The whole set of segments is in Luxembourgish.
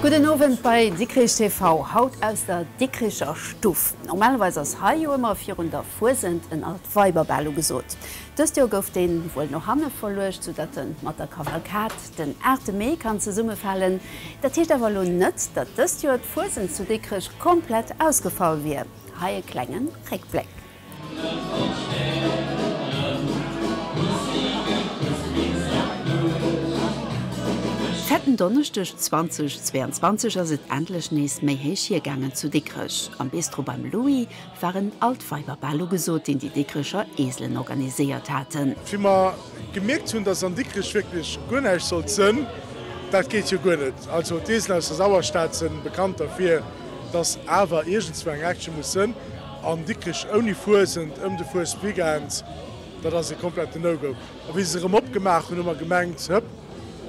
Gudden Owend bei Dikrich TV, haut aus der Dikricher Stuff. Normalerweis ass hei jo ëmmer virun der Fuesent en Altweiberbal ugesot. Dëst Joer gouf deen wuel no hanne verluecht, soudatt en mat der Kavalkad den 8 Mee kann zesummefalen. Dat heescht awer elo net, datt dëst Joer d'Fuesent zu Dikrech komplett ausgefall wier. Hei e klengen Réckbléck. Fetten Donneschdeg 2022 ass et endlech nees méi héich hiergaangen zu Dikrech. Am Bistro beim Louis war en Altweiberbal ugesot, deen déi Dikrecher Eselen organiséiert haten. Wéi mer gemierkt hunn, dass an Dikrech wierklech guer näischt sollt sënn, dat geet jo guer net. Also d'Eselen aus der Sauerstad sënn bekannt derfir, dass awer iergendswou eng Action muss sënn, an Dikrech ouni Fuesent ëm de Fuesweekend, dat ass e kompletten No-Go. A wéi se erëm opgemaach hunn, hu mer gemengt, hëpp,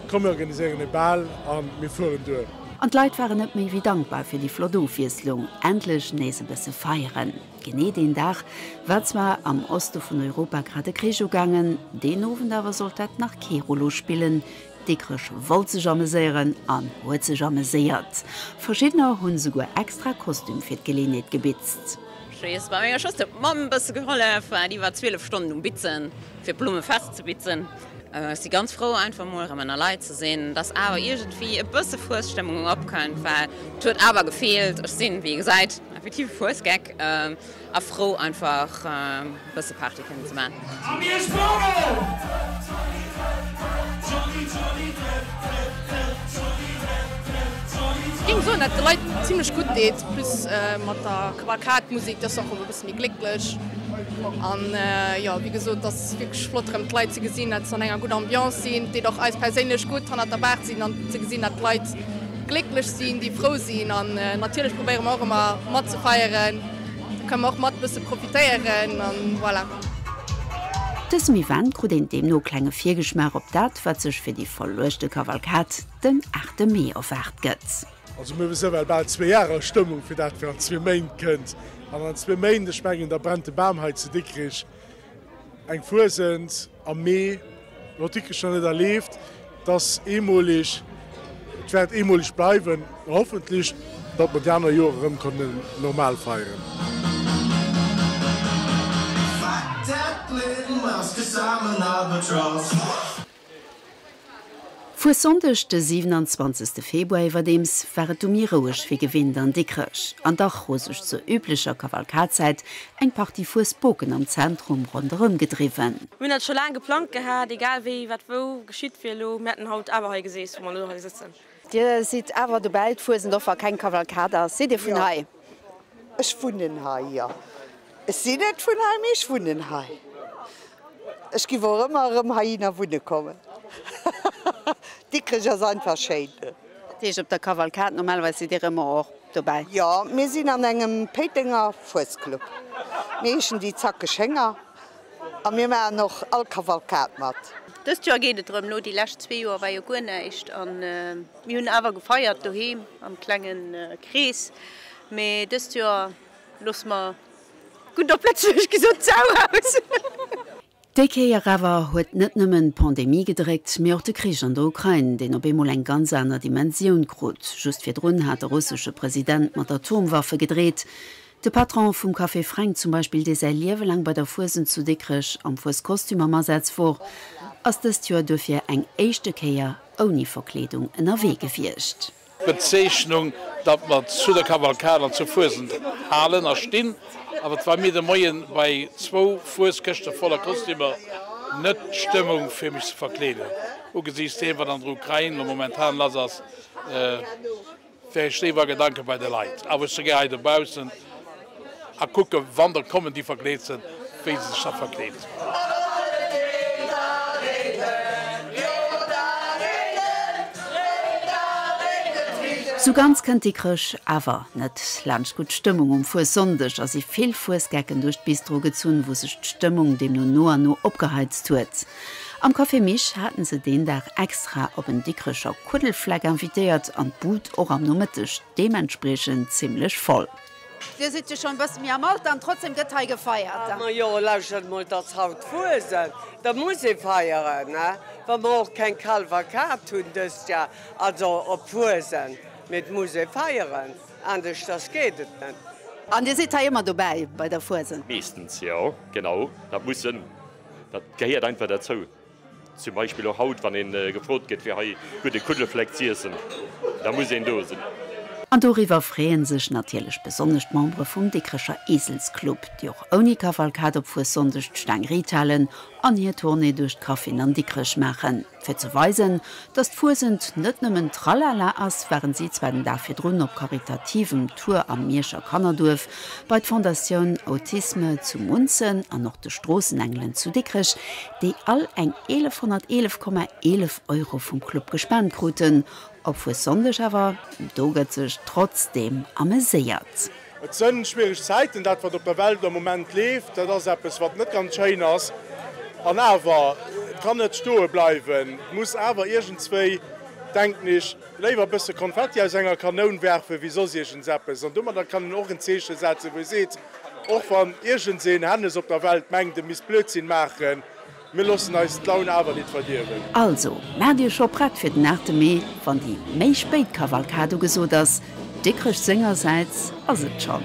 komm mir organiséieren e Bal a mir fueren duer. An d'Leit waren net méi wéi dankbar fir déi flott Ofwiesslung, endlech nees e bësse feieren. Genee deen Dag war zwar am Oste vun Europa grad e Krich ugaangen, deen Owend awer sollt dat nach kee Rollo spillen, Dikrech wollt sech ameséieren an huet sech ameséiert. Verschiddener hunn esouguer extra Kostüm fir d'Geleeënheet gebitzt. Ech weess, bei menger Schwëster huet d'Mamm e bësse gehollef, déi war 12 Stonnen um Bitzen, fir d'Blumme fest ze bitzen. Ech si ganz frou einfach mol erëm ënner Leit ze sinn, dass awer iergendwéi e bësse Fuesstëmmung opkënnt, well et huet awer gefeelt. Ech sinn, wéi ee gesäit, effektiv e Fuesgeck. A frou einfach e bësse Party kënnen ze man. A mir sprangen! Ech géing soen, dat de Leit zimlech gutt deet, plus mat der Kavalkad-Musek, dat ass och e bësse méi glécklech. An jo, wéi gesot, et ass wierklech flott erëm d'Leit ze gesinn, dat se an enger gudder Ambiance sinn. Et deet och eis perséinlech gutt, hannert der Bar ze sinn an ze gesinn, dat d'Leit glécklech sinn, déi frou sinn. An natierlech probéiere mer och ëmmer mat ze feieren. Da kënne mer och mat bësse profitéieren an voilà. Dësem Event krut een deemno e klenge Virgeschmaach op dat, wat sech fir déi verluechte Kavalkad den 8 Mee erwaart gëtt. Also mir si well bal zwee Jahre a Stëmmung fir dat wat an zwee Méint kënnt. An an zwee Méint, ech mengen da brennt de Bam hei zu Dikrich. Eng Fuesent am Mee huet Dikrech nach net erleeft. Et ass eemoleg, et wäert eemoleg bleiwen, hoffentlech, datt mer déi aner Joer erëm kënnen normal feieren. Fuessonndeg de 27 Februar iwwerdeems war et du méi roueg wéi gewinnt an Dikrech. An dach hu sech zur üblecher Kavalkadzäit eng Partie Fuesboken am Zentrum ronderëm gedriwwen. Mir hunn dat scho laang geplangt gehat, egal wéi, wat wou geschitt wier elo. Mir hätten haut awer hei geseess, wou mer elo hei sëtzen. Dir sidd awer dobäi, d'Fuesent, och wa keng Kavalkad ass. Sidd Dir vun hei? Jo, ech wunnen hei, jo. Ech sinn net vun hei, mee ech wunnen hei. Ech giff och ëmmer erëm heihinner wunne kommen. Dikrech ass einfach schéin. Dat heescht op der Kavalkad normalerweis sidd Dir ëmmer och dobäi? Jo, mir sinn an engem Péitenger Fuesclub. Mir heeschen déi Zackeg Hénger a mir maachen och all Kavalkad mat. Dëst Joer geet et erëm no, déi lescht zwee Joer war jo guer näischt an mir hunn awer gefeiert doheem am klenge Krees, mee dëst Joer loosse mer Gutt op Lëtzebuergesch gesot, d'Sau raus! Déi Kéier awer huet net nëmmen d'Pandemie gedréckt, mee och de Krich an der Ukrain, deen op eemol eng ganz aner Dimensioun krut. Just virdrun hat de russesche President mat Atomwaffe gedreet. De Patron vum Café Fränk zum Beispill, dee säi Liewe laang bei der Fuesent zu Dikrech am Fueskostüm am Asaz wor, ass dëst Joer duerfir eng éischte Kéier ouni Verkleedung ënnerwee gewiescht. Bezeechnung, datt mer zu der Kavalkad an zur Fuesent halen a stinn. Awer et war mir de Moien bei zwou Fueskëschte voller Kostümer net d'Stëmmung fir mech ze verkleeden. Ugesiichts deem wat an der Ukrain elo momentan lass ass, wär ech léiwer a Gedanke bei de Leit. Awer ech si gär hei dobaussen. A kucke wann der kommen déi verkleet sinn, wéi se sech da verkleet. Sou ganz kënnt Dikrech awer net laanscht gutt Stëmmung. Um Fuessonndeg a si vill Fuesgecken duerch d'Bistro gezunn, wou sech d'Stëmmung deemno no an no opgeheizt huet. Am Café Misch haten se deen Dag extra op en Dikrecher Kuddelfleck invitéiert an d'Bud och am Nomëtteg deementspriechend zimmlech voll. Dir sidd jo schonn e bësse méi am Alter an trotzdem gëtt hei gefeiert. Ma jo, lauschtert mol, 't ass haut Fuesent, da muss ee feieren, ne? Wa mer och keng Kalvakad hunn dëst Jar, also op Fuesent, mee 't muss ee feieren, aneschters geet et net. An Dir sidd hei ëmmer dobäi bei der Fuesent? Meeschtens, jo, genau, dat muss sënn, dat gehéiert einfach derzou. Zum Beispill och haut, wann ee gefrot gëtt fir hei gudde Kuddelfleck z'iessen, da muss een do sinn. An doriwwer freeën sech natierlech besonnesch d'Membere vum Dikrecher Eselsclub, déi och ouni Kavalkad op Fuessonndeg d'Staang riit halen an hir Tournée duerch d'Caféen an Dikrech maachen. Fir ze weisen, dass d'Fuesent net nëmmen Tralala ass, waren si zwar den Dag virdrun op karitativem Tour am Mierscher Kannerduerf, bei d'Fondatioun Autisme zu Munzen an och de Stroossenengelen zu Dikrech, déi all eng 1111,11 Euro vum Club gespent kruten. Op Fuessonndeg awer, do gëtt sech trotzdeem ameséiert. Et sënn schwiereg Zäiten, dat wat op der Welt am Moment leeft, dat ass eppes wat net ganz schéin ass. An awer, et kann net stoe bleiwen, et muss awer iergendswéi, denken ech, léiwer e bësse Konfetti aus enger Kanoun werfen, wéi soss iergendseppes. An domadder kann een och en Zeeche setzen, wou ee seet, Och wann iergendseen Hennes op der Welt mengt, e misst Blödsinn maachen, mir loossen eis d'Laun awer nit verdierwen. Also, maacht Iech scho prett fir den 8 Mee, wann déi méi spéit Kavalkad ugesot ass. Dikrech sengersäits ass et schonn.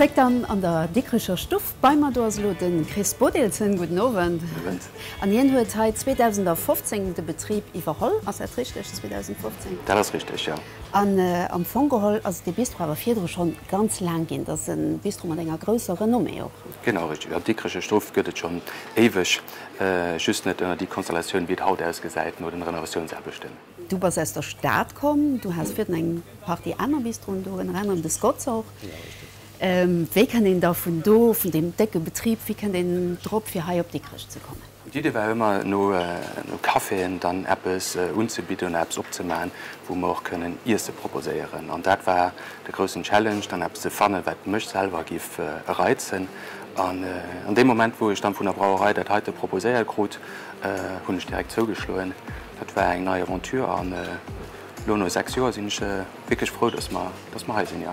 Zréck dann an der Dikrecher Stuff. Bei mer do ass elo de Chris Bodilsen. Gudden Owend. Gudden Owend. An hien huet hei 2015 de Betrib iwwerholl. Ass dat richteg, 2015? Dat ass richteg, jo. An am Fong geholl ass et dee Bistro awer virdru schonn ganz laang ginn. Dat ass e Bistro mat enger grousser Renommée och. Genau, richteg. Jo, Dikrecher Struff gëtt et schonn éiweg, just net ënner déi Konstellatioun, wéi et haut ausgesäit, no den Renovatiounsaarbechten. Du bass aus der Stad komm, du has virdrun eng Partie aner Bistroen do, ënner anerem de Scott's och. Genau, richteg. Wéi kënnt een da vun do, vun deem décke Betrib, wéi kënnt een drop, fir hei op Dikrech ze kommen? D'Idee war ëmmer, no Caféen dann eppes unzebidden oder eppes opzemaachen, wou mer och kënnen Iesse proposéieren. An dat war de groussen Challenge, dann eppes ze fannen, wat mech selwer giff reizen. An an deem Moment, wou ech dann vun der Brauerei dat heite proposéiert krut, hunn ech direkt zougeschloen. Dat war eng nei Aventure an elo no 6 Joer sinn ech wierklech frou, dass mer, dass mer hei sinn, jo.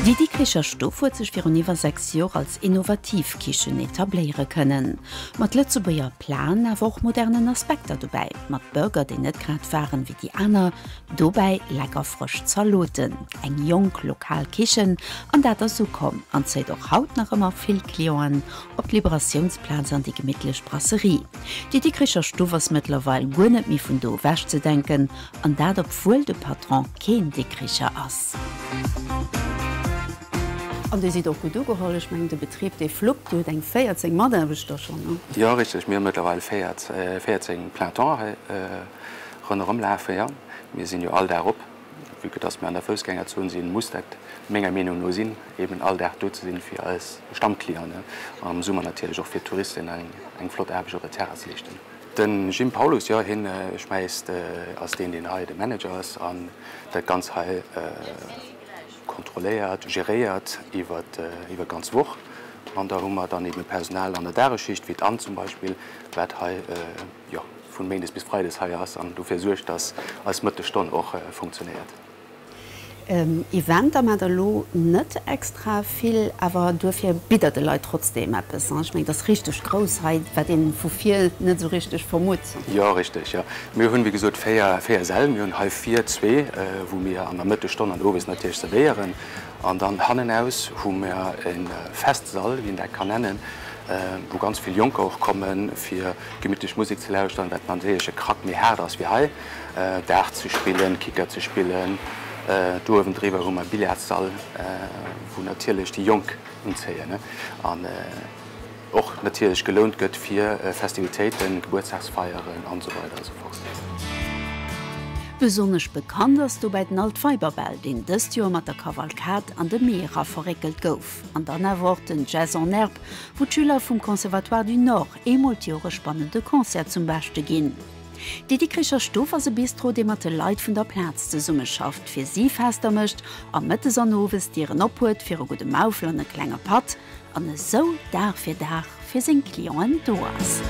Déi Dikricher Stuff huet sech virun iwwer 6 Jor als innovativ Kichen etabléiere kënnen. Mat Lëtzebuerger Plaen, awer och modernen Aspekter dobäi. Mat Burger, déi net grad waren wéi déi aner, dobäi lecker frësch Zaloten. Eng jonk, lokal Kichen, an dat ass ukomm an zéit och haut nach ëmmer vill Clienten op d'Liberatiounsplaz an déi gemittlech Brasserie. Déi Dikricher Stuff ass mëttlerweil guer net méi vun do ewech ze denken An dat obwuel de Patron keen Dikricher ass. An Dir sidd och gutt ugeholl. Ech mengen de Betrib dee fluppt, Dir hutt eng 14 Mataarbechter schonn, ne? Jo, richteg. Mir hu mëttlerweil 14 plein temps hei ronderëm lafen, jo. Mir sinn jo all Dag op. Vue que dass mir an der Foussgängerzon sinn, muss dat menger Meenung no sinn, eben all Dag do ze sinn fir eis Stammclienten an am Summer natierlech och fir d'Touristen eng flott Aarbecht op der Terrass leeschten. Den Jim Paulus, jo, hien schmäisst, ass deen, deen hei de Manager ass an dat Ganzt hei kontrolléiert, geréiert iwwer d'ganz Woch. An da hu mer dann eben Personal an der Dagesschicht, wéi d'Anne zum Beispill, wat hei, jo, vun méindes bis freides hei ass an dofir suergt, dass eis Mëttesstonn och funktionéiert. Eventer maacht der elo net extra vill, awer duerfir bitt der de Leit trotzdeem eppes. Ech mengen, et ass richteg grouss hei, wat ee vu vir net esou richteg vermutt. Jo, richteg, jo. Mir hunn, wéi gesot, 4 Säll. Mir hunn hei vir zwee, wou mir an der Mëttesstonn an owes natierlech zerwéieren. An dann hannenaus hu mer e Festsall, wéi een dat kann nennen, wou ganz vill Jonker och kommen, fir gemittlech Musek ze lauschteren, wat natierlech e Krack méi haart ass wéi hei. Dart ze spillen, Kicker ze spillen. Do uewendriwwer hu mer e Billardsall, wou natierlech déi Jonk unzéien an och natierlech gelount gëtt fir Festivitéiten, Gebuertsdagsfeieren an esou weider a sou fort. Besonnesch bekannt ass dobäi den Altweiberbal, deen dëst Joer mat der Kavalkad an de Mee era verréckelt gouf. An dann awer och den Jazz en Herbe, wou d'Schüler vum Conservatoire du Nord eemol d'Joer e spannende Concert zum Beschte ginn. Déi Dikricher Stuff ass e Bistro, dee mat de Leit vun der Plaz zesummeschafft, fir si Fester mécht a mëttes an owes d'Dieren ophuet fir e gudde Maufel an e klenge Patt an esou Dag fir Dag fir seng Clienten do ass.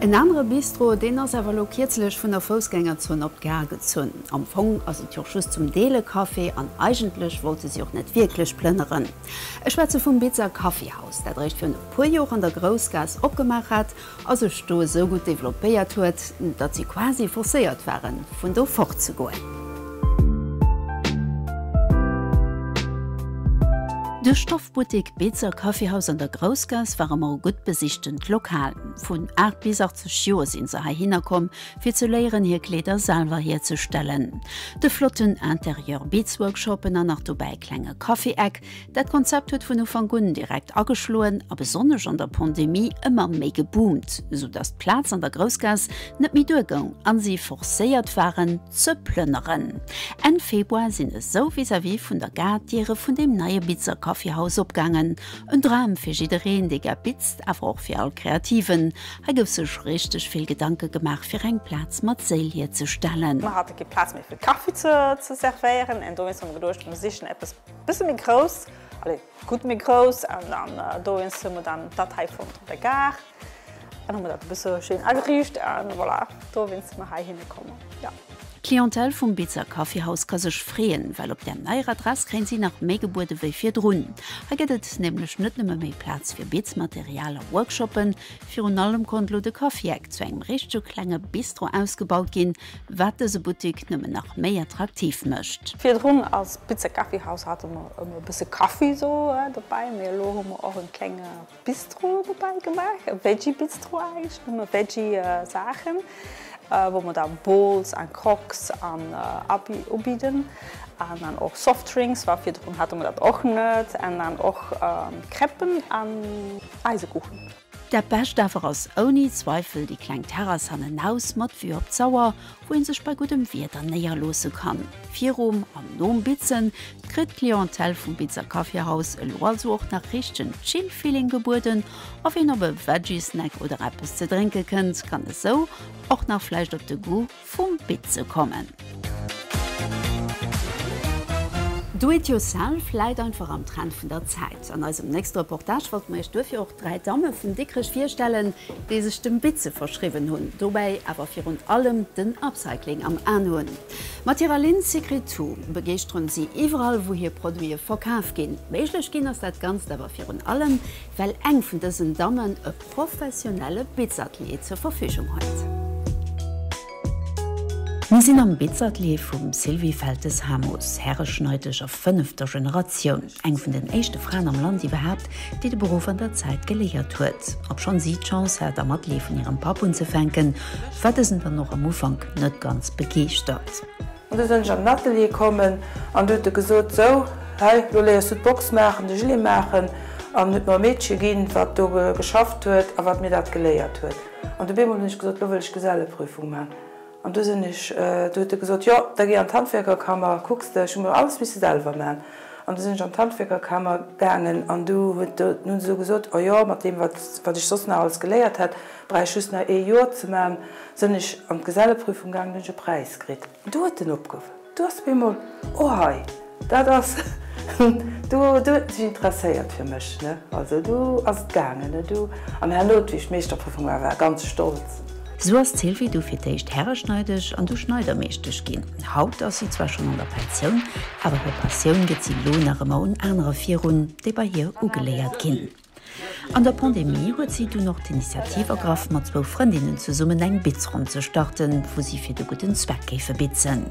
En anere Bistro, deen ass awer elo kierzlech vun der Foussgängerzon op d'Gare gezunn. Am Fong ass et jo och just zum Deel e Café an eigentlech wollte si och net wierklech plënneren. Ech schwätze vum Bitzer Kaffeehaus, dat eréischt virun e puer Joer an der Groussgaass opgemaach hat a sech do esou gutt developpéiert huet, datt si quasi forcéiert waren, vun do fortzegoen. De Stoffbuttek Bitzer Kaffeehaus an der Groussgaass war ëmmer e gutt besichtent Lokal. Vun 8 bis 80 Joer sinn se heihinner komm, fir ze léieren, hir Kleeder selwer hierzestellen. De flotten Interieur, Bitzworkshopen an nach dobäi e klenge Kaffi-Eck, Dat Konzept huet vun Ufank un direkt ageschloen a besonnesch an der Pandemie ëmmer méi geboomt, sou datt d'Plaz an der Groussgaass net méi duergoung a si forcéiert waren ze plënneren. Enn Februar sinn esou vis-à-vis vun der Gare d'Diere vun deem neie Bitzer Kaffihaus opgaangen. En Dram fir jiddereen, dee gär bitzt, awer och fir all Kreativen. Hei gouf sech richteg vill Gedanke gemaach, fir eng Plaz mat Séil hierzestellen. Mer hate kee Plaz méi fir Kaffi ze servéieren en dowéinst hu mer geduecht, mer sichen eppes Bësse méi grouss, allez, gutt méi grouss an dann dowéinst hu mer dann dat hei fonnt op der Gare an hu mer dat e bësse schéin ageriicht an voilà, dowéinst si mer heihinne komm, jo. D'Clientèle vum Bitzer Kaffeehaus ka sech freeën, well op där neier Adress kréien si nach méi gebuede wéi virdrun. Hei gëtt et nämlech net nëmme méi Plaz fir Bitzmaterial a Workshoppen, virun allem konnt elo de Kaffieck zu engem richtege klenge Bistro ausgebaut ginn, Wat dëse Buttik nëmmen nach méi attraktiv mécht. Virdrun als Pizza Kaffi Haus hate mer ëmmer e bësse Kaffi sou dobäi, mee elo hu mer och en klenge Bistro dobäi gemaach, e Veggie Bistro eigentlech, nëmme Veggie Saachen, wou mer da Bowls an Croques an ubidden an dann och Softdrinks, well virdrun hate mer dat och net, an dann och Crêpen an Eisekuchen. Dat Bescht awer ass ouni Zweifel déi kleng Terrass hannenaus mat Vue op d'Sauer, wou een sech bei guddem Wieder néierloosse kann. Virum an nom Bitzen kritt d'Clientèle vum Bitzer Kaffiehaus elo also och nach richtegen Chill-Feeling gebueden a ween op e Veggie-Snack oder eppes ze drénke kënnt, kann esou och nach vläicht op de Goût Vum Bitze kommen. Do it yourself läit einfach am Trend vun der Zäit. An eisem nächste Reportage wollte mer iech duerfir och 3 Damme vun Dikrech virstellen, déi sech dem Bitze verschriwwen hunn, dobäi awer virun allem den Upcycling am An hunn. Mat hirer Linn Secret Two begeeschteren si iwwerall wou hir Produite verkaf ginn. Méiglech ginn ass dat Ganzt awer virun allem, well eng vun dësen Dammen e professionelle Bitzatelier zur Verfügung huet. Mir sinn am Bitzatelier vum Sylvie Feltes-Hamus, Häreschneidesch a fënnefter Generatioun. Eng vun den éischte Fraen am Land iwwerhaapt, déi de Beruff an der Zäit geléiert huet. Obschonn si d'Chance hat, am Atelier vun hirem Papp unzefänken, war dësen dann och am Ufank net ganz begeeschtert. An du sinn ech an den Atelier kommen an du huet e gesot, Sou, hei, lo léiers du d'Box maachen, de Gilet maachen. An huet mer e Meedche ginn, wat do geschafft huet a wat mir dat geléiert huet. An du bemol hunn ech gesot, Lo wëll ech Geselleprüfung maachen. An du sinn ech, du huet e gesot, Jo, da géi an d'Handwierkerkammer, kucks de. Ech hu mir alles misse selwer maachen. An du sinn ech an d'Handwierkerkammer gaangen an du huet, hunn se du gesot, Oh jo, mat deem, wat, wat ech soss nach alles geléiert hat, Bräicht just nach ee Joer ze man, sënn ech an d'Geselleprüfung gaangen, hunn ech e Präis kritt. Du huet en opgew, du ass bemol, oh hei, dat ass, du, du huet en sech interesséiert fir mech, ne, also du ass et gaangen, ne, du. An herno, wéi ech d'Meeschterprüfung war, war e ganz stolz. Sou ass d'Sylvie du fir d'éischt Häreschneidesch an du Schneidermeeschtesch ginn. Haut ass si zwar schonn an der Pensioun, awer hir Passioun gëtt si lo nach ëmmer un anerer virun, déi bei hir ugeléiert ginn. An der Pandemie huet si dunn och d'Initiativ ergraff, mat zwou Frëndinnen zesummen eng Bitzronn ze starten, wou si fir de gudden Zweck géife bitzen.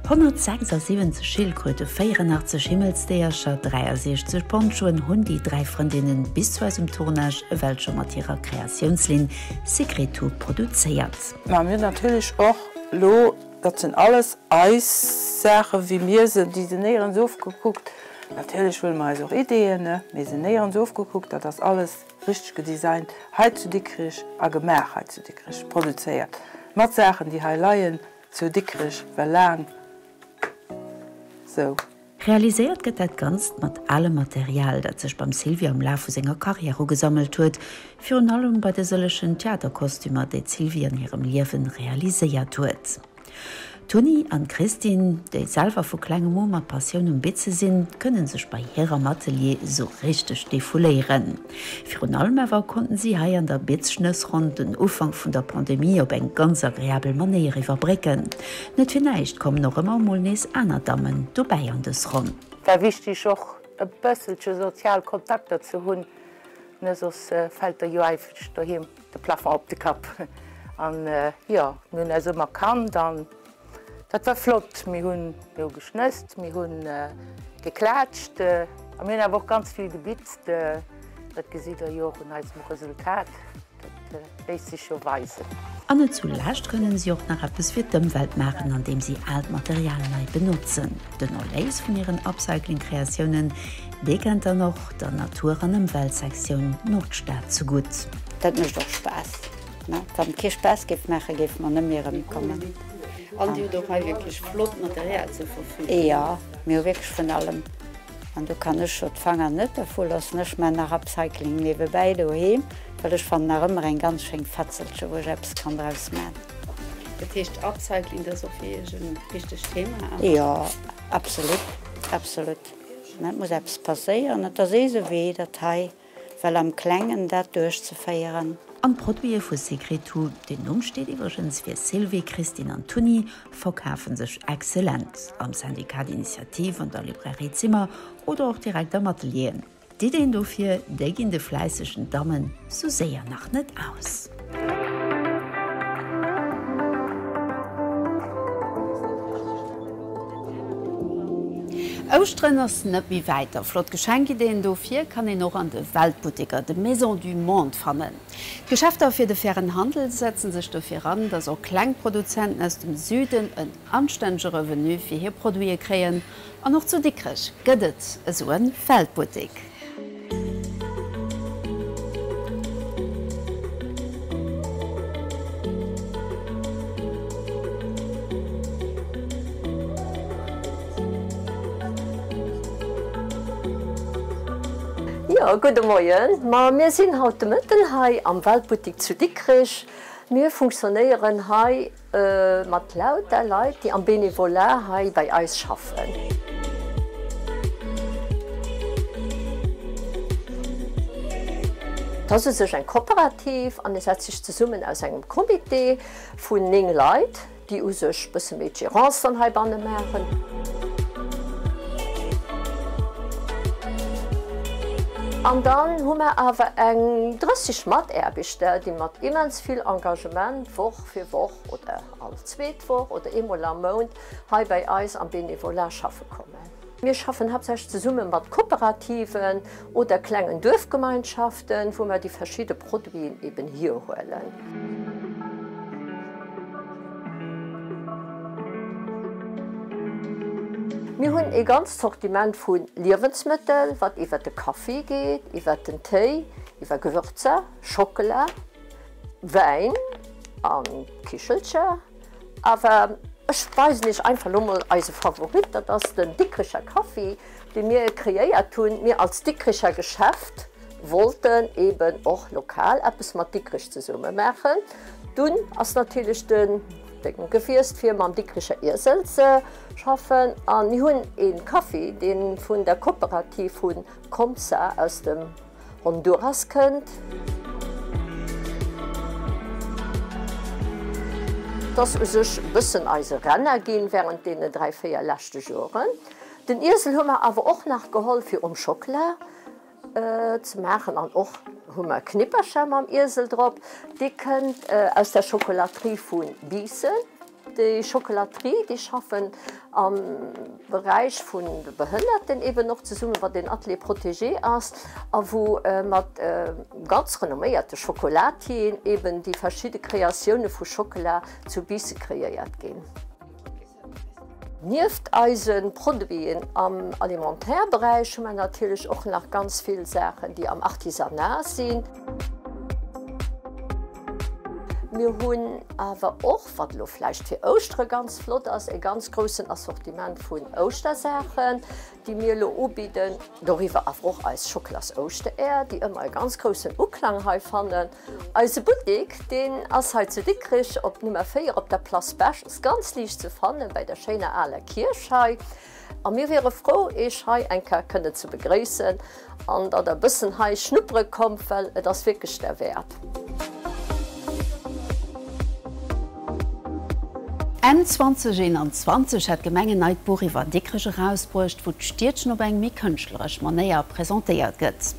176 Schildkröte, 84 Himmelsdéiercher, 63 Ponchoen hunn déi 3 Frëndinnen bis zu eisem Tournage ewell scho mat hirer Kreatiounslinn Secreto produzéiert. Mä mir hunn natierlech och elo, dat sinn alles eis Saachen, wéi mir se, déi se néierens ofgekuckt. Natierlech huele mer eis och Ideeën, ne, mee se néierens ofgekuckt. Dat ass alles richteg gedesignt hei zu Dikrich a gemaach hei zu Dikrich, produzéiert mat Saachen, déi hei leien zu Dikrich, well laang sou. Realiséiert gëtt dat Ganzt mat alem Material, dat sech beim Sylvie am Laf vu senger Karriär ugesammelt huet, virun allem bei de sëllegen Theaterkostümer, déi d'Sylvie an hirem Liewen realiséiert huet. D'Toni an d'Christine, déi selwer vu klengem u mat Passioun um Bitze sinn, kënne sech bei hirem Atelier sou richteg defouléieren. Virun allem awer konnten si hei an der Bitz-Schnëssronn den Ufank vun der Pandemie op eng ganz agreabel Manéier iwwerbrécken. Net fir näischt kommen och ëmmer emol nees aner Dammen dobäi an dës Ronn. War wichteg och e bësselche sozial Kontakter ze hunn, ne, soss fält der jo einfach doheem de Plafond op de Kapp. An jo, mir hunn eis ëmmer kannt an dat war flott. Mir hunn jo geschnësst, mir hu geklaatscht a mir hunn awer och ganz vill gebitzt. Dat gesitt der jo och un eisem Resultat, dat léisst sech jo weisen. An net zu Lescht kënnen si och nach eppes fir d'Ëmwelt maachen, andeem si aalt Material nei benotzen. Den Erléis vun hiren Upcycling-Kreatiounen, dee kennt dann och der Natur an Ëmweltsektioun Nordstad zegutt. Dat mécht och Spaass. Wann et kee Spaass géif maachen, géife mer net méi erëmkommen. An Dir hutt och hei wierklech flott Material zur Verfügung. Jo, mir hu wierklech vun allem. An do kann ech jo d'Fanger net dervu loossen. Ech man nach Upcycling niewebäi doheem, well ech fannen nach ëmmer eng ganz schéin Fetzelche wou ech eppes kann draus man. Dat heescht Upcycling, dat ass och fir Iech e wichtegt Thema? Jo, absolut, absolut. Et muss eppes passéieren. Et ass eise Wee dat hei well am Klengen dat duerchzeféieren. An d'Produite vu Secretou, den Numm steet iwwregens fir Sylvie, Christine an Tuni, verkafe sech excellent am Syndicat d'Initiative, an der Librairie Zimmer oder och direkt am Atelier. D'Iddeen dofir, déi ginn de fläissegen Dammen sou séier nach net aus. Ouschteren ass net méi wäit a flott Geschenkiddeen dofir kann een och an de Weltbutteker, de Maisons du Monde, fannen. D'Geschäfter fir de fairen Handel setzen sech dofir an, dass och kleng Produzenten aus dem Süden en anstännege Revenu fir hir Produite kréien. An och zu Dikrech gëtt et esou e Weltbuttek. Jo, gudde Moien. Ma mir sinn haut de Mëtten hei am Weltbuttik zu Dikrech. Mir funktionéieren hei Mat lauter Leit, déi am Bénévolat hei bei eis schaffen. Et ass u sech eng Kooperativ an e setzt sech zesummen aus engem Comité vun 9 Leit, déi u sech bësse méi d'Gérance dann heibanne maachen. An dann hu mer awer eng 30 Mataarbechter, déi mat immens vill Engagement Woch fir Woch oder all zweet Woch oder eemol am Mount hei bei eis am Bénévolat schaffe kommen. Mir schaffen haaptsächlech zesumme mat Kooperativen oder klengen Duerfgemeinschaften, wou mer déi verschidde Produiten eben hierhuelen. Mir hunn ee ganzt Sortiment vu Liewensmëttel, wat iwwer de Kaffi geet, iwwer den Téi, iwwer Gewürzer, Schockela, Wäin a Kichelcher. Awer ech weisen iech einfach elo mol eise Favorit, dat ass den Dikricher Kaffi, dee mir kreéiert hunn. Mir als Dikricher Geschäft wollten eben och lokal eppes mat Dikrich zesumme maachen. Dunn ass natierlech den Déngen gewiesst fir mam Dikricher Iesel ze schaffen an mir hunn ee Kaffi, dee vun der Kooperativ vu Comsa aus dem Honduras kënnt. Et ass u sech e bëssen eise Renner ginn während deenen 3, 4 leschte Joren. Den Iesel hu mer awer och nach geholl fir um Schockela ze maachen an och hu mer Knippercher mam Iesel drop. Dee kënnt aus der Chocolaterie vu Biissen. Déi Chocolaterie, déi schaffen am Beräich vun de Behënnerten eben och zesummen, wat een Atelier protégé ass a wou mat ganz renomméierte Chocolatieren eben déi verschidde Kreatioune vu Schockela zu Biissen kreéiert ginn. Nieft eise Produiten am Alimentaire-Beräich hu mer natierlech och nach ganz vill Saachen, déi am Artisanat sinn. Mir hunn awer och, wat elo vläicht fir Ouschtere ganz flott ass, e ganz groussen Assortiment vun Ouschtersaachen, déi mir elo ubidden. Doriwwer awer och eis Schocklas-Ouschtereer, déi ëmmer e ganz groussen Uklang hei fannen. Eise Buttek, deen ass hei zu Dikrich op Nummer 4 op der Place Bech, ass ganz liicht ze fannen, bäi der schéiner aler Kierch hei. A mir wiere frou, Eech hei eng Kéier kënne ze begréissen an datt Der e bëssen hei schnuppere kommt, well et ass wierklech derwäert. Enn 2021 hat d'Gemeng en neit Buch iwwer Dikrech erausbruecht, wou d'Stiedchen op eng méi kënschtleresch Manéier presentéiert gëtt.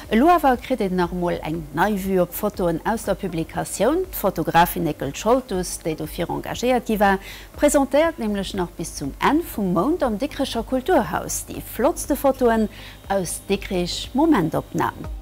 Elo awer kritt een nach emol eng nei Vue op d'Fotoen aus der Publikatioun. D'Fotografin Néckel Scholtus, déi dofir engagéiert gi war, Presentéiert nämlech nach bis zum Enn vum Mount am Dikrecher Kulturhaus déi flottste Fotoen aus Dikrich, Momentopnahm.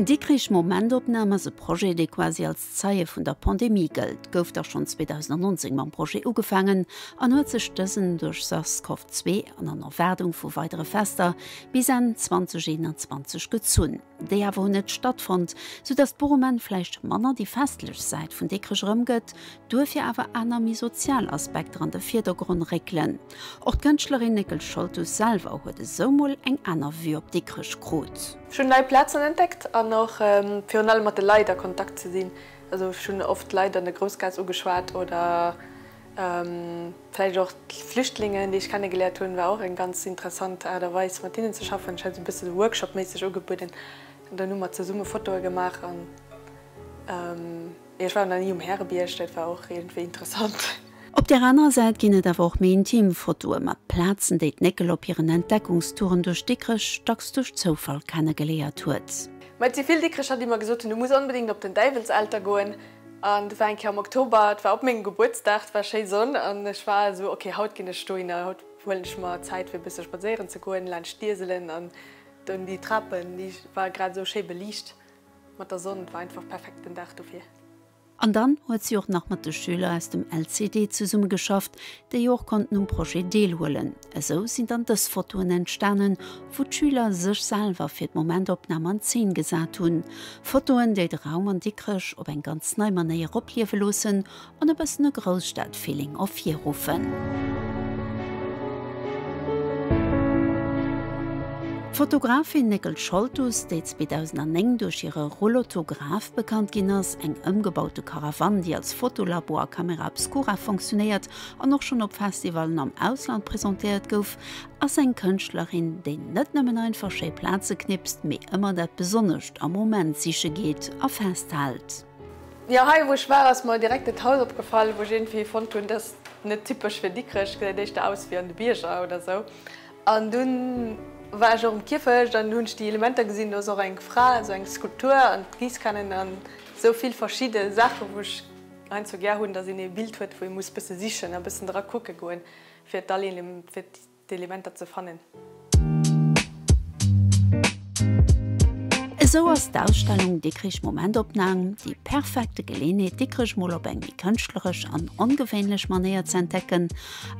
Dikrich Momentopnam ass e Projet, dee quasi als Zeie vun der Pandemie gëllt. Gouf dach schonn 2019 mam Projet ugefaangen an huet sech dësen duerch SARS-CoV-2 an an Erwaardung vu weidere Fester bis Enn 2021 gezunn. Déi awer hunn net stattfonnt, soudass d'Buch um Enn vläicht manner déi festlech Säit vun Dikrech erëmgëtt, duerfir awer aner méi sozial Aspekter an de Virdergronn réckelen. Och d'Kënschtlerin Néckel Scholtus selwer huet esou mol eng aner Vue op Dikrech krut. Ech hunn nei Plazen entdeckt an och virun allem mat de Leit a Kontakt ze sinn. Also ech hunn oft Leit an der Groussgaass ugeschwat oder Vläicht och d'Flüchtlingen, déi ech kennegeléiert hunn, war och eng ganz interessant Aart a Weis mat hinnen ze schaffen. Ech hat esou e bësse sou workshopméisseg ugebueden an dann hu mer zesumme Fotoe gemaach an ech war nach ni um Härebierg, dat war och iergendwéi interessant. Op där anerer Säit ginn et awer och méi intim Fotoe mat Plazen, déi d'Néckel op hiren Entdeckungstouren duerch Dikrech dacks duerch Zoufall kennegeléiert huet. Ma et si vill Dikrecher, déi mer gesot hunn, du muss onbedéngt op den Däiwelselter goen. An et war eng Kéier am Oktober, et war op mengem Gebuertsdag, et war schéi Sonn an ech war esou, ok, haut ginn ech dohinner, haut huelen ech mer Zäit fir e bësse spadséieren ze goen laanscht d'Ieselen an dunn déi Trapen, déi war grad esou schéi beliicht mat der Sonn, et war einfach perfekt den Dag dofir. An dann huet si och nach mat de Schüler aus dem LCD zesummegeschafft, déi jo och konnten um Projet deelhuelen. Esou sinn dann dës Fotoen entstanen, wou d'Schüler sech selwer fir d'Momentopnam an Zeen gesat hunn. Fotoen, déi de Raum an Dikrech op eng ganz nei Manéier opliewe loossen an e bëssen e Grousstad-Feeling ervirruffen. D'Fotografin Néckel Scholtus, déi 2009 duerch hire Roulotograph bekannt ginn ass, eng ëmgebaute Caravane, déi als Fotolabo a Camera obscura fonctionéiert, an och schonn op Festivallen am Ausland presentéiert gouf, ass eng Kënschtlerin, déi net nëmmen einfach schéi Plaze knipst, mee ëmmer dat Besonnescht am Moment siche geet a festhält. Jo, hei wou ech war ass mer direkt dat Haus opgefall, wou ech iergendwéi fonnt hunn, dat ass net typesch fir Dikrech, gesäit éischter aus wéi an de Bierger oder sou. An dunn war ech och um Kierfecht an hunn ech déi Elementer gesinn, do ass och eng Fra, esou eng Skulptur an d'Giisskannen an esou vill verschidde Saachen, wou ech Heiansdo gär hunn, dass een ee Bild huet, wou ee muss bësse sichen a bëssen dra kucke goen, fir fir d'Elementer ze fannen. Esou ass d'Ausstellung Dikrich Momentopnahm déi perfekte Geleenheet, Dikrech mol op eng méi kënschtleresch an ongewéinlech Manéier ze entdecken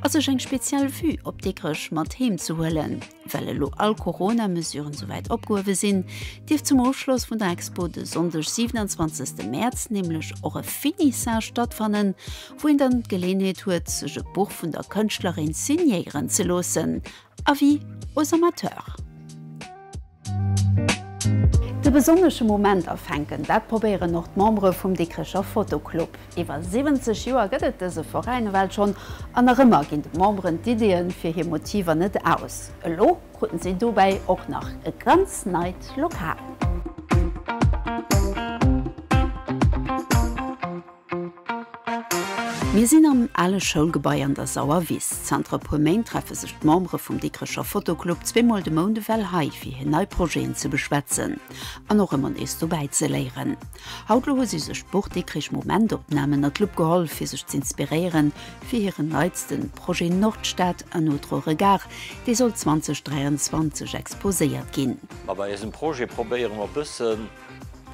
a sech eng speziell Vue op Dikrech mat heem ze huelen. Well elo all Corona-Mesuren souwäit opgehuewe sinn, dierf zum Ofschloss vun der Expo de Sonndeg 27 Mäerz nämlech och e Finissage stattfannen, wou een dann d'Geleenheet huet, sech e Buch vun der Kënschtlerin signéieren ze loossen. Avis aux amateurs. De besonnesche Moment afänken, dat probéieren och d'Membere vum Dikrecher Fotoclub. Iwwer 70 Joer gëtt et dëse Veräin ewell schonn an nach ëmmer ginn de Memberen d'Iddien fir hir Motiver net aus. Elo kruten si dobäi och nach e ganz neit Lokal. Mir sinn am ale Schoulgebai an der Sauerwiss. Zanter e puer Méint treffe sech d'Membere vum Dikrecher Fotoclub zweemol de Mount ewell hei, fir hir nei Projeten ze beschwätzen an och ëmmer nees dobäi ze léieren. Haut lo hu si sech d'Buch Dikrich Momentopnahmen ënner d'Lupp geholl, fir sech z'inspiréieren fir hiren neitsten Projet Nordstad, un autre regard, dee soll 2023 exposéiert ginn. Ma bei eisem Projet probéiere mer e bëssen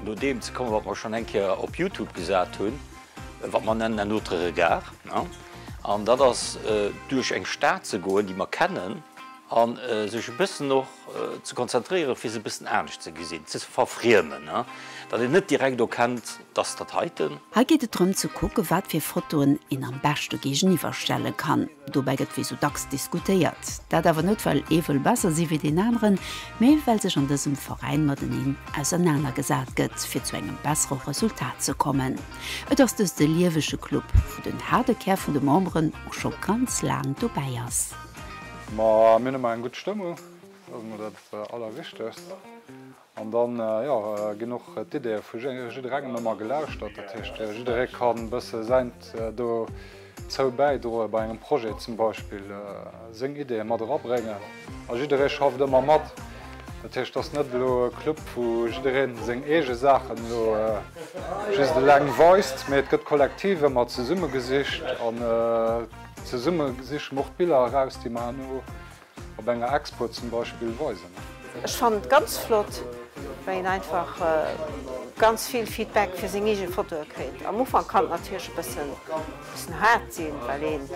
no deem ze kommen, wat mer schonn eng Kéier op Youtube gesat hunn, wat mer nennen un autre regard. An dat ass duerch eng Stad ze goen, déi mer kennen, a sech e bëssen och ze konzentréieren, fir se e bëssen anescht ze gesinn, ze verfriemen, datt een net direkt erkennt, dat ass dat heiten. Hei geet et drëm ze kucke wat fir Fotoen een am beschte géigeniwwer stelle kann. Dobäi gëtt wéi sou dacks diskutéiert. Dat awer net well ee wëll besser si wéi deen aneren, mee well sech an dësem Veräin mateneen ausernaner gesat gëtt, fir zu engem bessere Resultat ze kommen. Et ass dëst e liewege Club, wou den haarde Kär vun de Memberen och scho ganz laang dobäi ass. Ma mir hunn ëmmer eng gutt Stëmmung, dat ass emol dat Allerwichtegst. An dann, jo, ginn och d'Ideeë vu jidderengem ëmmer gelauschtert. Dat heescht, jidderee kann e bësse säint dozou bäidroen, bei engem Projet zum Beispill seng Ideeë mat erabréngen. A jidderee schafft ëmmer mat. Dat heescht, et ass net elo e Club, wou jidderee seng eege Saachen elo just eleng weist, mee et gëtt kollektiv ëmmer zesumme gesicht an zesumme siche mer och d'Biller eraus, déi mer herno Op enger Expo zum Beispill weisen. Ech fannen et ganz flott well een einfach ganz vill Feedback fir seng eegen Fotoe kritt. Am Ufank kann et natierlech e bëssen bëssen haart sinn well een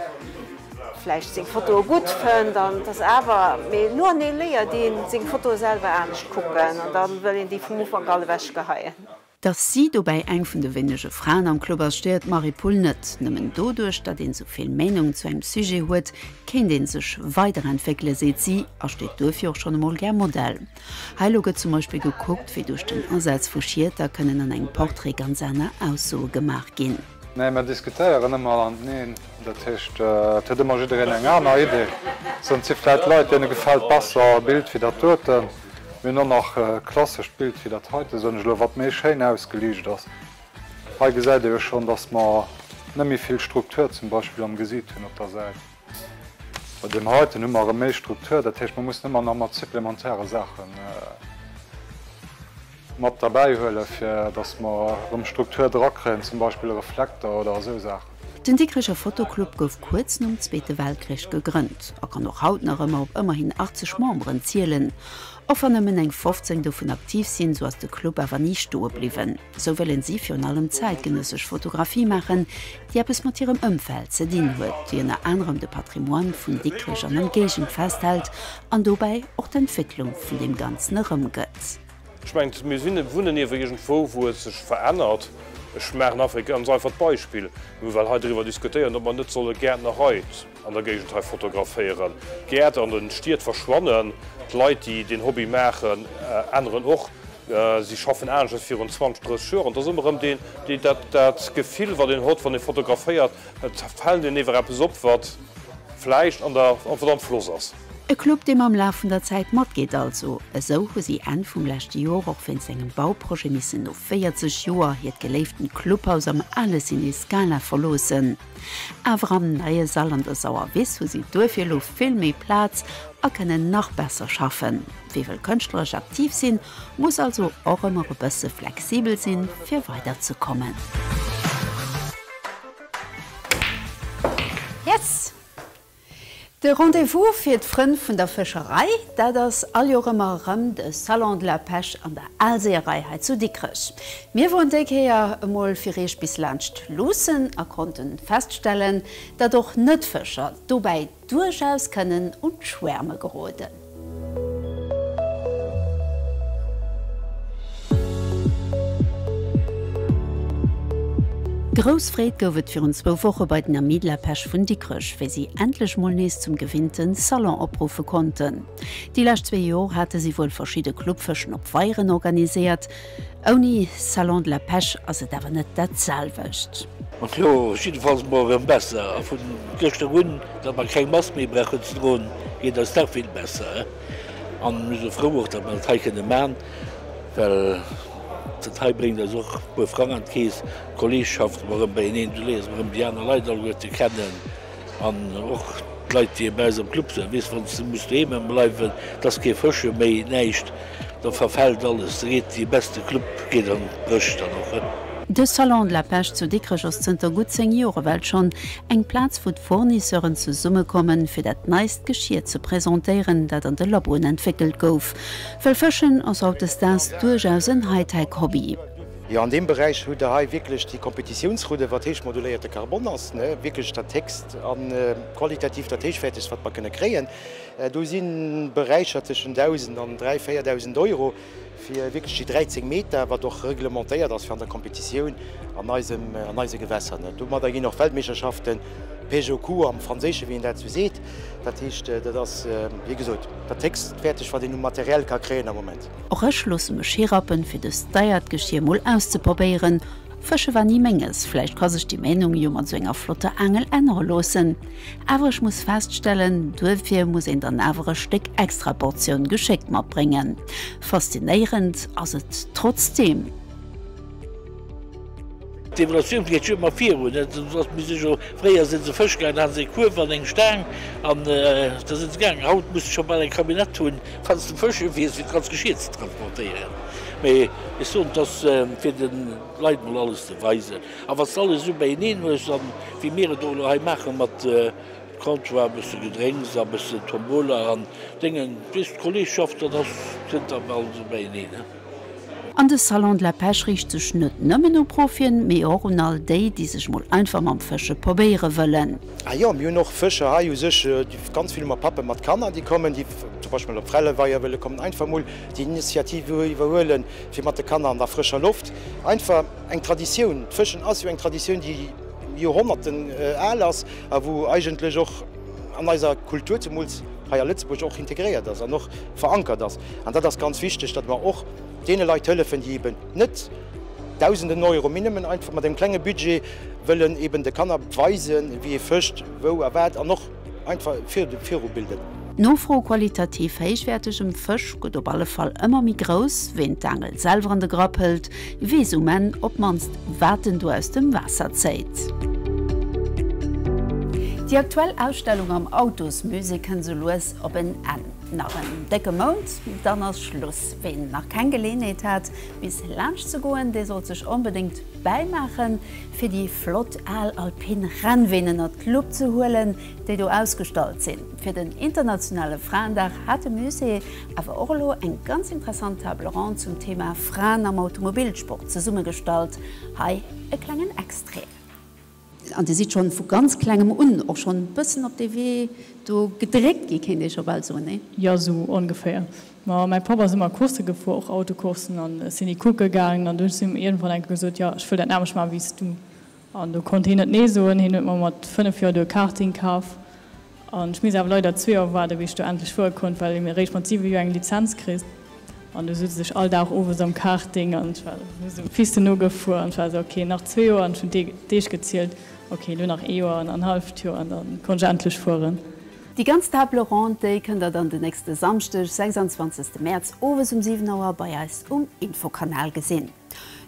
vläicht seng Fotoe gutt fënnt an et ass awer, mee no an no léiert een seng Fotoe selwer anescht kucken an dann wëll een déi vum Ufank all ewech geheien. Dass si dobäi eng vun de wéinege Fraen am Club ass, stéiert d'Marie-Paule net. Nëmmen doduerch, datt een esou vill Meenungen zu engem Sujet huet, kéint ee sech weiderentwéckelen, seet si a steet duerfir och schonn emol gär Modell. Hei elo gëtt zum Beispill gekuckt, wéi duerch den Asaz vu Schieter kënnen an engem Portrait ganz aner Aussoe gemaach ginn. Nee, mer diskutéieren ëmmer anteneen. Dat heescht, et huet ëmmer jiddereen eng aner Idee. Et si vläit Leit, deene gefält besser e Bild wéi dat doten. Mir hunn och nach e klassescht Bild wéi dat heite, soen ech elo, wat méi schéin ausgeliicht ass. Hei gesäit ee jo schonn, dass mer net méi vill Struktur zum Beispill am Gesiit hunn op der Säit. Bei deem heiten hu mer erëm méi Struktur, dat heescht, mer mussen ëmmer nach mat supplementäre Saache mat derbäi huelen, fir dass mer erëm Struktur drakréien, zum Beispill e Reflekter oder esou Saachen. Den Dikrecher Fotoclub gouf kuerz nom Zweete Weltkrich gegrënnt a kann och haut nach ëmmer op ëmmerhin 80 Memberen zielen. Och wann nëmmen eng 15 dovun aktiv sinn, sou ass de Club awer ni stoe bliwwen. Sou wëllen si virun allem zäitgenëssesch Fotografie maachen, déi eppes mat hirem Ëmfeld ze dinn huet, déi ënner anerem de Patrimoine vun Dikrech an Ëmgéigend festhält an dobäi och d'Entwécklung vun deem Ganzen erëmgëtt. Ech mengen, mir sinn, wunnen iewer iergendwou, wou et sech verännert. Ech maachen einfach e ganz einfacht Beispill. Mir hu well hei driwwer diskutéiert, ob mer net solle Gäertnerei an der Géigend hei fotograféieren. D'Gäert an de Stied verschwannen, d'Leit, déi deen Hobby maachen, änneren och. Si schaffen anescht wéi virun 20, 30 Joer. An et ass ëmmer erëm deen, dat, dat Gefill, wat een hott, wann ee fotograféiert, Et fält een ewer eppes op, wat vläicht an der, wat am Floss ass. E Club, dee mam Laf vun der Zäit matgeet also. Esou hu si Enn vum leschte Joer och wéinst engem Bauprojet missen no 40 Joer hiert geléiftent Clubhaus am ale Ciné Scala verloossen. Awer am neie Sall an der Sauerwiss hu si duerfir elo vill méi Plaz a kënnen nach besser schaffen. Wie wëll kënschtleresch aktiv sinn, muss also och ëmmer e bësse flexibel sinn, fir weiderzekommen. Yes! De Rendez-vous fir d'Frënn vun der Fëscherei, dat ass all Joer ëmmer erëm de Salon de la Pêche an der Aalseeërei hei zu Dikrech. Mir woren déi Kéier emol fir iech bis laanscht luussen a konnten feststellen, datt och Net-Fëscher dobäi duerchaus kënnen un d'Schwäerme geroden. Grouss Freed gouf et virun zwou Woche bei den Amis de la Pêche vun Dikrech, wéi si endlech mol nees zum gewinnte Salon opruffe konnten. Déi lescht zwee Jor hate si wuel verschidde Clubfëschen op Weieren organiséiert, Ouni Salon de la Pêche ass et awer net dat selwecht. An elo jiddefalls mol erëm besser. A vun gëschter un, datt mer keng Mask méi brauchen ze droen, geet eis nach vill besser. An mir si frou och, datt mer dat hei kënne man, well. Dat hei bréngt eis och e puer Frang an d'Keess, d'Kolleegschaft ëmmer erëm beieneen, du léiers ëmmer erëm déi aner Leit alleguerte kennen an och d'Leit, déi bei eis am Club sinn. Weess, wann s de muss doheem bleiwen, et ass kee Fësche méi, näischt, da verfält alles, da geet dee beste Club geet an d'Bréch dann och. De Salon de la Pêche zu Dikrech ass zënter gutt 10 Joer ewell schonn eng Plaz, wou d'Fournisseuren zesummekommen, fir dat neist Geschier ze presentéieren, dat an de Laboen entwéckelt gouf. Well Fëschen ass hautdesdaags duerchaus en Hightech-Hobby. Jo, an deem Beräich hutt Der hei wierklech déi Kompetitiounsrudde, wat héich moduléierte Karbon ass, ne, wierklech dat héchst a qualitativ dat héichwäertegst, wat mer kënne kréien. Do si Beräicher tëschent 1.000 an 3.000, 4.000 Euro fir wierklech déi 13 Meter, wat och reglementéiert ass fir an der Kompetitioun an eisem, an eise Gewässer. Ne. Domadder ginn och Weltmeeschterschaften, Pêche au coup am Franséischen, wéi een dat esou seet. Dat heescht, dat ass, wéi gesot, dat héchstwäerteg, wat een u Material ka kréien am Moment. Och ech loosse mech hirappen, fir dëst deiert Geschir mol auszeprobéieren. Fësche war ni menges, vläicht ka sech déi Meenung jo mat sou enger flotter Aangel ännere loossen. Awer ech muss feststellen, duerfir muss een dann awer e Stéck extra Portioun Geschéck matbréngen. Faszinéierend ass et trotzdeem. D'Evolutioun geet jo ëmmer virun. Et ass mir si jo, fréier si se fësche gaangen, da hate se e Kuerf an eng Staang an da si se gaangen. Haut muss de scho bal eng Camionnette hunn, wann s de fësche wiers, fir d'ganz Geschier ze transportéieren. Mee ech soen, et ass fir de Leit mol alles ze weisen. A wann s de alles esou beieneen hues, an wéi mir et och elo hei maache mat Comptoir, e bësse Gedrénks a bëssen Tombola an Déngen, weess, d'Kolleegschaft, dat ass, kënnt da bal esou beieneen. An de Salon de la Pêche riicht sech net nëmmen u Profien, mee och un all déi, déi sech mol einfach mam Fësche probéiere wëllen. Ah jo, mir hunn och Fëscher hei u sech, ganz vill mat Pappe mat Kanner, déi kommen, déi zum Beispill op Frelleweier wëlle kommen, einfach mol déi Initiative iwwerhuelen, fir mat de Kanner an der frëscher Loft einfach eng Traditioun, d'Fëschen ass jo eng Traditioun, déi Joerhonnerten al ass a wou eigentlech och an eiser Kultur, zemools hei a Lëtzebuerg, och integréiert ass an och verankert ass. An dat ass ganz wichteg, datt mer och deene Leit hëllefen, déi eben net Dausenden Euro, mee nëmmen einfach mat engem klenge Budget wëllen eben de Kanner weisen, wéi ee fëscht, wou a wat an och einfach virubilden. D'Nofro qualitativ héichwäertegem Fësch gëtt op alle Fall ëmmer méi grouss. Ween d'Aangel selwer an de Grapp hëlt, weess um Enn op d'mannst, wat en do aus dem Waasser zéit. Déi aktuell Ausstellung am Autosmusée kënnt sou lues op en Enn. Nach en décke Mount, dann ass Schluss. Ween nach keng Geleeënheet hat, bis laanscht ze goen, dee sollt sech onbedéngt bäimaachen, fir déi flott al alpin Rennween ënnert d'Lupp ze huelen, déi do ausgestallt sinn. Fir den internationale Fraendag hat de Musée awer och elo eng ganz interessant Table ronde zum Thema Fraen am Automobilsport zesummegestallt. Hei e klengen Extrait. An Dir sidd schonn vu ganz klengem un och schonn e bëssen op dee Wee do gedréckt gi, kéint ee scho bal soen, nee? Jo, sou ongeféier. Ma mäi Papp ass ëmmer Coursse gefuer, och Autocourssen, an ech sinn déi kucke gaangen an du hunn ech zu him iergendwann eng Kéier gesot, jo, ech wëll dat nämmlecht maachen wéi s du. An do konnt hien net nee soen. Hien huet mer mat 5 Joer do e Karting kaf. An ech misst awer leider zwee Joer waarden, bis ech do endlech fuere konnt, well een eréischt mat 7 Joer eng Lizenz kritt. An du sutz ech all Dag owes am Karting an ech war esou Pisten nogefuer an ech war esou, ok, nach zwee Joer. An ech hunn d'Deeg gezielt, ok, elo nach ee Joer an en halleft Joer an da konnt ech endlech fueren. Déi ganz Table ronde, déi kënnt der dann den nächste Samschdeg, 26 Mäerz, owes um 7 Auer bei eis um Infokanal gesinn.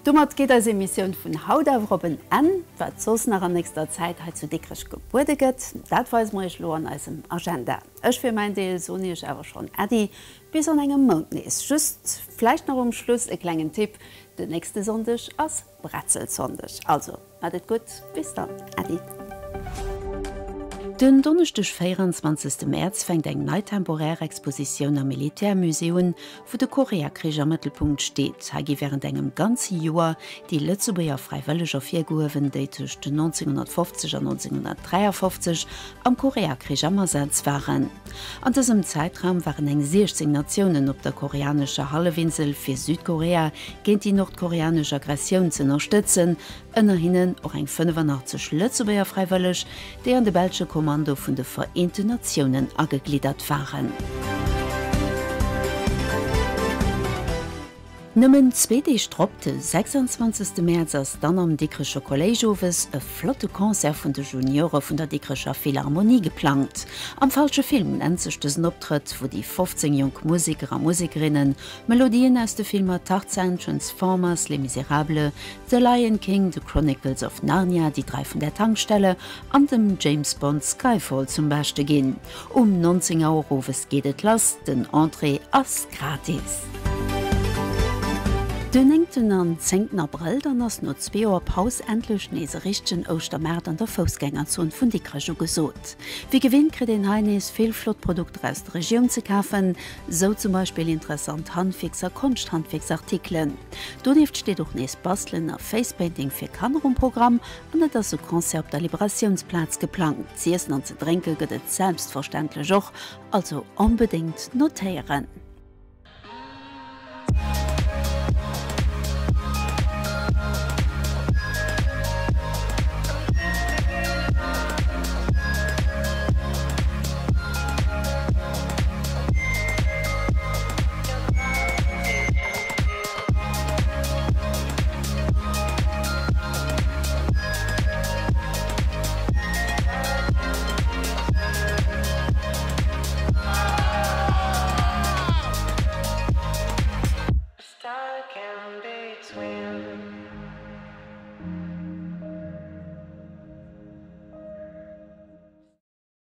Domat geet eis Emissioun vun haut awer op en Enn. Wat soss nach an nächster Zäit hei zu Dikrech gebuede gëtt, dat weise mer iech elo an eisem Agenda. Ech fir mäin Deel soen iech awer schonn Äddi, bis an engem Mount nees. Just vläicht nach um Schluss e klengen Tipp, Den nächste Sonndeg ass Bretzelsonndeg. Also Mat et gutt, bis dann, Äddi. Den Donneschdeg 24 Mäerz fänkt eng nei temporär Expositioun am Militärmusée un, wou de Koreakrich am Mëttelpunkt steet. Hei gi wärend engem ganze Joer déi Lëtzebuerger Fräiwëlleg ervirgehuewen, déi tëscht 1950 an 1953 am Koreakrich am Asaz waren. An dësem Zäitraum waren eng 16 Natiounen op der koreanescher Hallefinsel fir Südkorea géint déi nordkoreanesch Aggressioun z'ënnerstëtzen, ënner hinnen och eng 85 Lëtzebuerger Fräiwëlleg, déi an de belsche Kommando vun de Vereenten Natiounen agegliddert waren. Nëmmen zwee Deeg drop, de 26. Mäerz, ass dann am Dikrecher Kolléisch owes e flotte Concert vun de Juniore vun der Dikrecher Philharmonie geplangt. Am falsche Film nennt sech dësen Optrëtt, wou déi 15 jonk Museker a Musekerinnen Melodien aus de Filmer Tarzan, Transformers, Les Misérables, The Lion King, The Chronicles of Narnia, Die drei von der Tankstelle an dem James Bond Skyfall zum Beschte ginn. Um 19 Auer owes geet et lass, den Entrée ass gratis. Den néngten an zéngten Abrëll dann ass no zwee Joer Paus endlech nees e richtegen Ouschtermaart an der Foussgängerzon vun Dikrech ugesot. Wéi gewinnt kritt een hei nees vill flott Produkter aus der Regioun ze kafen, sou zum Beispill interessant Handwierks a Konschthandwierksartikelen. Donieft steet och nees Bastelen a Facepainting fir Kanner um Programm An et ass e Concert op der Liberatiounsplaz geplangt. Z'iessen an ze drénke gëtt et selbstverständlech och, also onbedéngt notéieren.